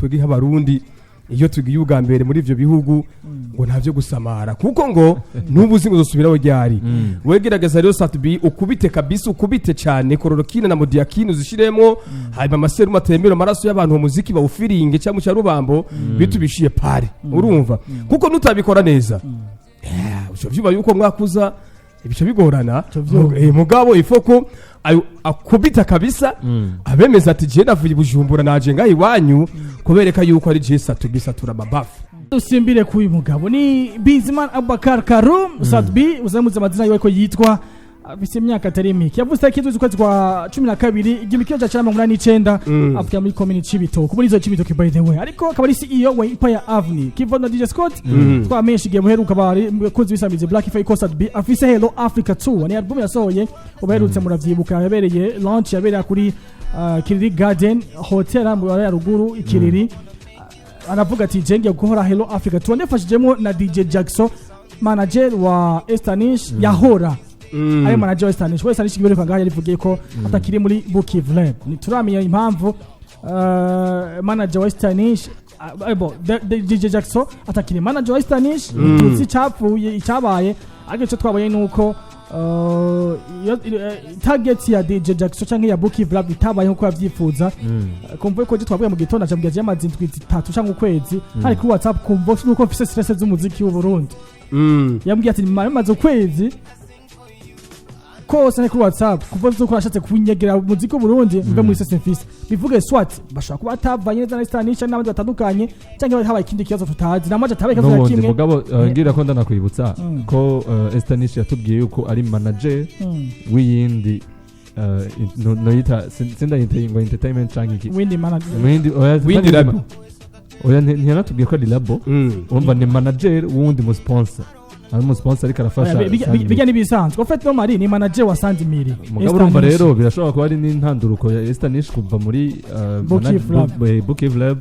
twebwe nk'Abarundi, iyo tugiye ubwa mbere muri ivyo bihugu, ngo nta vyo gusamara, kuko ngo ntubu uzi ngo uzosubiraho ryari. Wegerageza rero, Sat-B, ukubite kabisa, ukubite cyane chloroquine na modiakine uzishiremo, hanyuma amaserumu atembera amaraso y'abantu, muziki bawufiringe cyangwa cya rubambo bitubishiye pare. Urumva, kuko nutabikora neza, uco vyuba yuko mwakuza ibice bigorana. Vyumva. Mugabo ifoko ayo akubita kabisa, abemeza ati: "Je navuye i Bujumbura, naje ngaha iwanyu kubereka yuko ari je Sat-B, satura amabafu." Dusimbire k'uyu mugabo, ni Bizimana Abubakar Karum Sat-B, uzamuze amazina yiwe ko yitwa, afise imyaka atari mike. Yavuze itariki 7 z'ukwezi kwa 12 1989, avuka muri komini Cibitoke, muri izo Cibitoke by the way, ariko akaba ari CEO wa Empire Avenue. Kivo na DJ Scott, twamenshi igihe muheruka bari mukunzi bisamize Black F ko Sat-B afise Hello Africa 2, ni album yasohoye ubaherutse, muravyibuka, yabereye launch yabereye kuri Kiriri Garden Hotel mu ya ruguru Ikiriri. Aravuga ati: "Je ngiye gukora Hello Africa 2 ndafashijemo na DJ Jackson, manager wa Estanish, yahora ari manager wa Estanish." We Estanish giberuka ngaho yarivugiye ko atakiri muri Bukiv Lab. Ntituramenya impamvu manager wa Estanish, bo DJ Jackson atakiri manager wa Estanish. Tuzi icapfuye, icyabaye, ariko icyo twabonye ni uko target ya DJ Jackson canke ya Bukiv Lab itabaye nkuko yavyifuza. Kumva ko je twavuye mu gitondo, acambwira yamaze indwi 3 canke ukwezi hari kuri WhatsApp, kumva nuko mfise stress z'umuziki w'u Burundi. Yambwiye ati: "Maze ukwezi kose ari kuri WhatsApp kuva vyuko nashatse kunyegera umuziki w'u Burundi, mve muri stress mfise." Bivuge soit bashobora kuba atavanye neza na Estanisha n'abandi batandukanye, canke habaye ikindi kibazo tutazi, namaje atabaye ikibazo na N'ubundi kimwe. mugabo ngira ko ndanakwibutsa ko Estanish yatubwiye yuko ari manager w'iyindi noyita sindayita ngo entertainment canke iki. Windi manager. Windi, oya. Windi label. Oya, ntiyanatubwiye ko ari label. Urumva ni manager w'uwundi mu sponsor, ari mu sponsor ariko arafasha. Oya, bijya n'ibisanzwe. En fait, no mari ni manager wa Sandimiri. Mugabo urumva rero birashobora kuba ari n'intanduruko ya Estanish kuva muri Bukiv Lab. Bukiv Lab,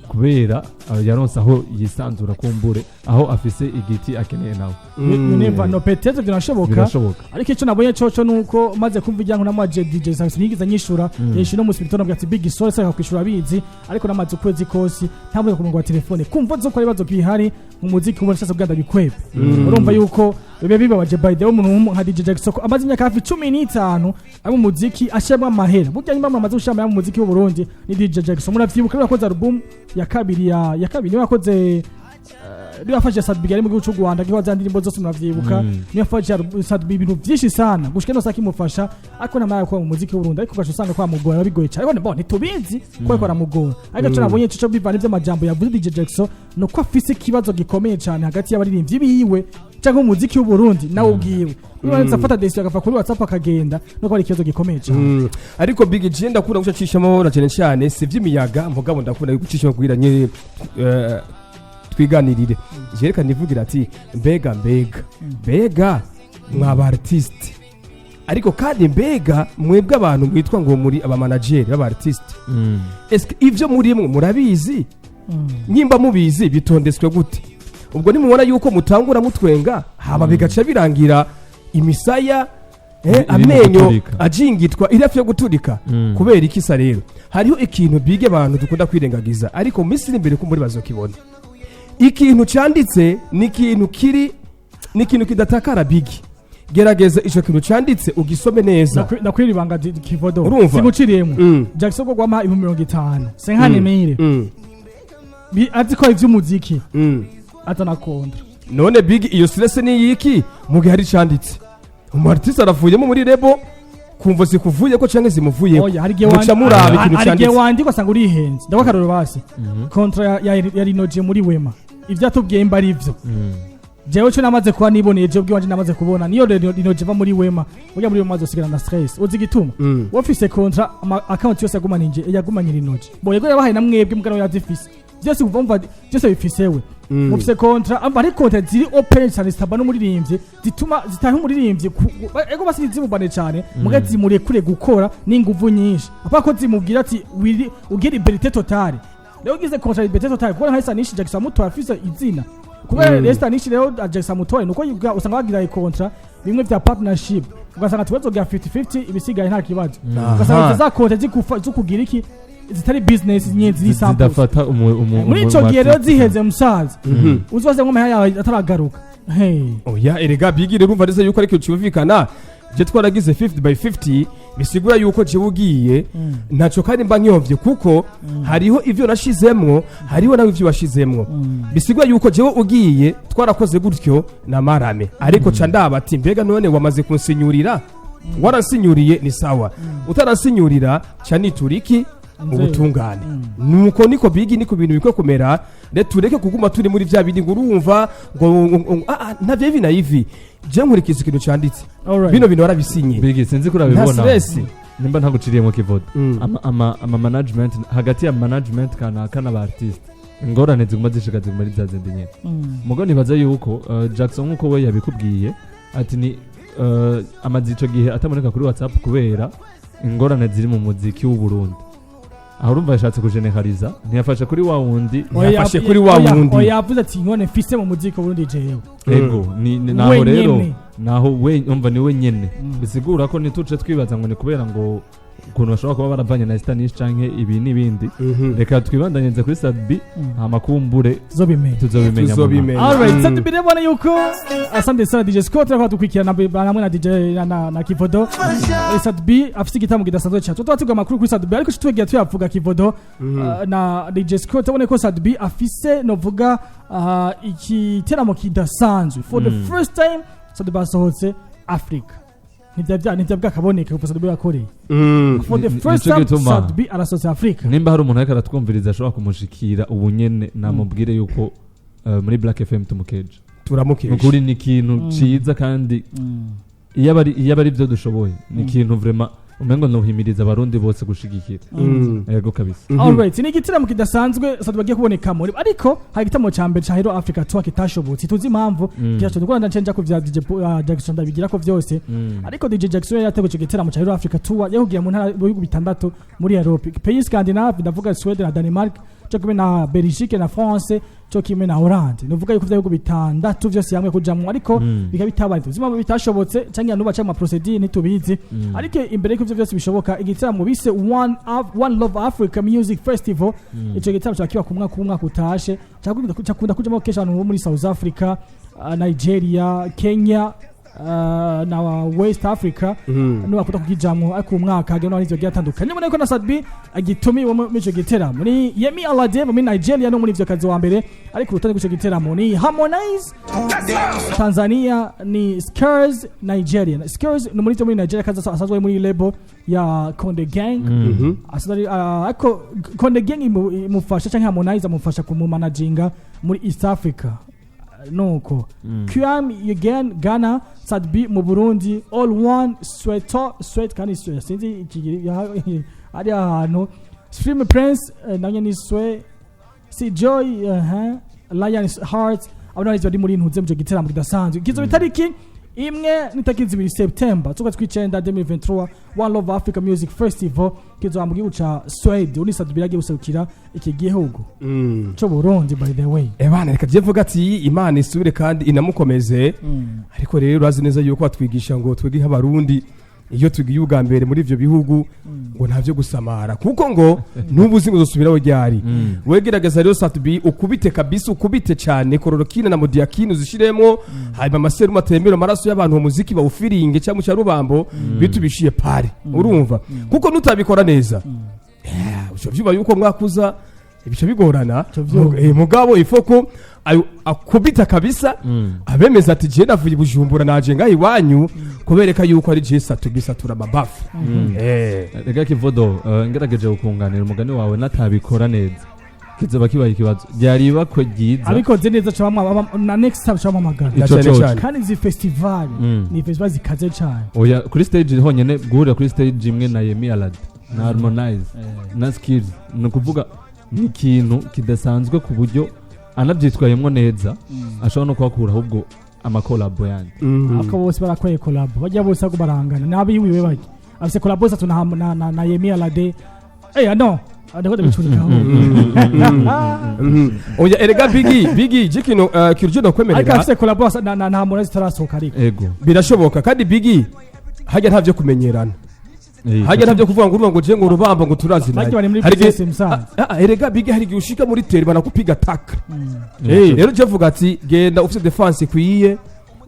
kubera yaronse aho yisanzura, kumbure aho afise igiti akeneye nawe. You never know, peut-être birashoboka. Birashoboka. Ariko icyo nabonye coco nuko maze kumva ijyango namaje DJ Saxon yigeze nyishura, yishyura no musi bitondo ati: "Big Soul saka kwishura abizi," ariko namaze ukwezi kose ntabwo ku murongo wa telefone, kumva zo ko ibibazo bihari mu muziki ubona sasa bwanda bikwebe. Urumva yuko bibe bibabaje by the way, umuntu nka DJ Jackson ko amaze imyaka hafi 15 ari mu muziki, ashiramo amahera. Burya nyuma amaze gushira amahera mu muziki w'u Burundi ni DJ Jackson. Muravyibuka niwe yakoze album ya kabiri, ya kabiri, niwe yakoze, niwe yafashije Sat-B ari mu gihugu cy'u Rwanda giho za ndirimbo zose, muravyibuka. Niwe yafashije Sat-B ibintu byinshi sana gushika no saki imufasha, ariko namara yakora mu muziki w'u Burundi, ariko ugaca usanga kwamugora bigoye cyane. Ariko bon, ntitubizi ko ariko aramugora, ariko cyo nabonye cyo bivana iby'amajambo yavuze DJ Jackson nuko afise ikibazo gikomeye cyane hagati y'abaririmbyi biwe cyangwa umuziki w'u Burundi nawe ubwiwe. Niba afata decision agava kuri WhatsApp akagenda, nuko ari ikibazo gikomeye cyane. Ariko Big G, ndakunda gucishamo na cyane cyane si iby'imiyaga, mugabo ndakunda gucishamo kugira nye twiganirire. Reka nivugira ati: mbega mbega mbega mwaba artiste, ariko kandi mbega mwebwe abantu mwitwa ngo muri abamanageri b'aba artiste, eske ivyo murimwo murabizi? Nyimba mubizi, bitondetswe gute? Ubwo nimubona yuko mutangura mutwenga, haba bigaca birangira imisaya Iri mu amenyo guturika. ajingitwa iri hafi yo guturika. Kubera iki sa rero hariho ikintu bige abantu dukunda kwirengagiza, ariko mu minsi iri imbere ko muri bazokibona, ikintu cyanditse ni ikintu kiri, ni ikintu kidatakara. Bigi, gerageza ico kintu cyanditse ugisome neza. Nakwira ibanga Kivodo. Urumva? Siguciriyemo. Jackson ko gwama 50,000 senkane mire azi ko ivy'umuziki atanakonda. None Big, iyo stress ni yiki mu gihe hari icanditse? Umu artiste aravuyemo muri label, kumva zikuvuye ko canke zimuvuye, Oya, hari igihe muca muraba ikintu hari igihe canditse. wandikwa asanga urihenze. Ndaguha akarorero basi, contrat ya Rinoje muri Wema, ivyo atubwiye mba ari ivyo. Jewe cyo namaze kuba niboneye, jewe ubwiwanje namaze kubona niyo Rinoje va muri Wema, burya muri Wema azosigara na stress. Uzi igituma? Wafise contrat, ama account yose yagumanije, yagumanye Rinoje. Bo yego yabahaye na mwebwe mugano yazifise byose, kuva mva byose bifise we. Mufise contrat amba ari contrat ziri open cyane, zitaba n'umuririmbyi, zituma zitaha umuririmbyi ego basi zimubane cyane, muga zimurekure gukora n'inguvu nyinshi, apa ko zimubwira ati wiri ugira liberté totale. Rero ugize contrat liberté totale, kuko nka Estanish Jackson amutoye afise izina kubera Estanish, rero Jackson amutoye nuko usanga bagira contrat bimwe vya partnership, ugasanga tubazo bya 50-50, ibisigaye nta kibazo. Ugasanga za contrat zikufa zukugira iki. Zitari business nyine, ziri samples. Zidafata Muri ico gihe rero artiste. ziheze, musaza, uzoze ngo amahera yawe ataragaruka. Hey. Oya, erega Bigi, rero urumva ndetse yuko ariko cyumvikana, je twaragize 50 by 50, bisigura yuko jewe ugiye ntacyo kandi mba nkiyomvye, kuko hariho ivyo nashizemwo, hariho nawe ivyo washizemwo. Bisigura yuko jewe ugiye twarakoze gutyo na marame, ariko ca ndaba ati: mbega none wamaze kunsinyurira? Waransinyuriye ni sawa, utaransinyurira ca nitura iki? Ubutungane. Nuko niko Bigi, niko ibintu bikwiye kumera. Rero tureke kuguma turi muri vya bindi ngo urumva ngo ah, ah, ntavyo ivi na ivi. Je nkurikiza ikintu canditse. Bino bintu warabisinye. Bigi, sinzi ko Nta urabibona. stress. Nimba ntaguciriye mu kivodo, ama management, hagati ya management kanaka n'aba artiste, ingorane ziguma zishika, ziguma ari za zindi nyene. Mugo nibaza yuko Jackson, nkuko we yabikubwiye ati ni amaze ico gihe ataboneka kuri WhatsApp kubera ingorane ziri mu muziki w'u Burundi, aho urumva yashatse kujeneraliza, ntiyafashe kuri wa wundi. Yafashe kuri wa Oya, wundi. Oya, yavuze ati ingorane mfise mu muziki w'Uburundi jewe. Ego, ni naho rero. Wenyene. Naho we umva ni we nyene. Bisigura ko ntituce twibaza ngo ni kubera ngo ukuntu bashobora kuba baravanye na Stanish canke ibi n'ibindi. Reka twibandanyirize kuri Sat-B, hama kumbure Tuzobimenya. tuzobimenya mu Tuzobimenya. Alright, Sat-B rero ubona yuko, asante sana DJ Scott, reka dukurikirana hamwe na DJ na Kivodo. Sat-B afite igitaramo kidasanzwe cyane. Tuba tuvuga amakuru kuri Sat-B, ariko tugiye tuyavuga, Kivodo na DJ Scott, ubona ko Sat-B afise, novuga, igiteramo kidasanzwe. For the first time Sat-B asohotse Africa. Ntivya bwakaboneka kuva Sat-B yakoreye. For the first Nico time gituma- Sat-B arasohotse Africa. Nimba hari umuntu ariko aratwumviriza ashobora kumushikira ubu nyene, namubwire yuko muri Black FM tumukeje. Turamukesha. Ukuri ni ikintu ciza, kandi iyo aba ari byo dushoboye, ni ikintu vraiment umengo nohimiriza Abarundi bose gushigikira. Yego kabisa. Alright, ni igitaramo kidasanzwe Sat-B bagiye kubonekamo, ariko hari igitaramo cya mbere cya Hero Africa Tour kitashobotse, tuzi impamvu. Cyashobotse kuko ndacenja ku vya DJ Jackson, ndabigira ko vyose. Ariko DJ Jackson yari yateguye ico gitaramo cya Hero Africa Tour, yahugiye mu ntara, mu bihugu bitandatu muri Europe, pays Scandinave, ndavuga Sweden na Denmark, cyo kimwe na Belgique na France, cyo kimwe na Hollande. Nuvuga yuko ivyo bihugu bitandatu vyose hamwe kujamwo, ariko bikaba bitabaye. Tuzi impamvu bitashobotse canke nuba cyangwa procedure, ntitubizi. Ariko imbere y'uko ivyo byose bishoboka, igitaramo bise One Love Africa Music Festival, ico gitaramo cyakiba ku mwaka, umwaka utashe, cyakunda kujamo kenshi abantu bo muri South Africa, Nigeria, Kenya, na West Africa nibo bakunda kukijamwo. Ariko uyu mwaka hagenda n'ivyo bigiye bitandukanye. Ubona ko na Sat-B agitumiwe muri ico giteramo. Ni Yemi Alade muri Nigeria, no muri ivyo kazi wa mbere ariko urutonde rw'ico giteramo ni Harmonize Tanzania, ni Skurs Nigeria. Skurs ni muri muri Nigeria, kaza asanzwe ari muri label ya Konde Gang. Asanzwe ari, ariko Konde Gang imufasha canke Harmonize amufasha kumumanaginga muri East Africa. Nuko Kuami Again Ghana, Sat-B mu Burundi, All One Sweato Sweat kandi Sweat, sinzi ikigiri ari ahantu, Stream Prince, nayo ni Swe Si Joy, Lion Heart. Abo nabo bari muri ntuze mu gitaramo kidasanzwe kizo itariki 1 n'itariki 2 September z'ukwezi kw'icenda 2023, One Love Africa Music Festival kizoba mu gihugu ca Sweden. Uni Sat-B yagiye guserukira iki gihugu c'u Burundi, by the way. Ebana, reka je mvuga ati Imana isubire kandi inamukomeze. Ariko rero urazi neza yuko batwigisha ngo twebwe nk'Abarundi, iyo tugiye ubwa mbere muri ivyo bihugu, ngo ntavyo gusamara, kuko ngo ntubu uzi ngo uzosubiraho ryari. Wegerageza rero Sat-B, ukubite kabisa, ukubite cyane, chloroquine na modiakine uzishiremo, hanyuma amaserumu atembere amaraso y'abantu, uwo muziki bawufiringe cyangwa cya rubambo bitubishiye pare. Urumva, kuko nutabikora neza, uco vyuba yuko mwakuza ibice bigorana. Vyumva. Mugabo ifoko akubita kabisa, abemeza ati je navuye i Bujumbura, naje ngaha iwanyu kubereka yuko ari je Sat-B satura amabafu. Rega Kivodo, ngerageje kukunganira umugani wawe, natabikora neza kizoba kibaye ikibazo, ryari ibakwe ryiza. Abikoze neza na next time camamagara. Na Ico cyane coco. cyane. Kandi izi festival ni festival zikaze cyane. Oya, kuri stage honyene, guhurira kuri stage imwe na Yemi Alade na Harmonize na Skills, ni ukuvuga ni ikintu kidasanzwe, ku buryo anabyitwayemo neza ashobora no kuhakura ahubwo amakolabo yandi. Ako bose barakoreye collab, bajya bose ahubwo barangana nabiwiwe, bajya afise collab zatu na Yemi Alade. No, ndakunda bicurikaho. Oya, erega Bigi, Bigi, je kino kiruje no Ariko kwemerera. afise collab na Harmonize itarasohoka, ariko Ego. Birashoboka. Kandi Bigi, hajya ntavyo kumenyerana. Hajya ntabyo kuvuga ngo urumva ngo je ngo rubamba ngo turazinanye. Bajya bari muri Hari igihe- business musanze. Ah, ah, erega bige hari igihe ushika muri terrain banakupiga tacle. Rero je vuga ati genda ufite défense ikwiye,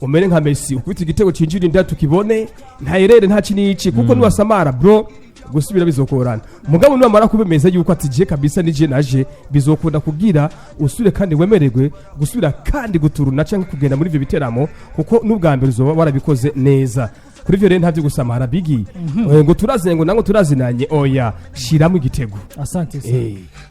umere nka Messi, ukubita igitego cinjira inda tukibone, nta erere, nta kinici, kuko niwasamara bro, gusubira bizokorana. Mugabo niwamara kubemeza yuko ati je kabisa nije naje, bizokunda kugira usubire kandi wemererwe gusubira kandi guturuna cyangwa kugenda muri ivyo biteramo, kuko n'ubwa mbere uzoba warabikoze neza. Kuri ivyo rero ntavyo gusamara bigi. Ngo turazinanye, ngo nango turazinanye, oya, shiramo igitego. Asante sana.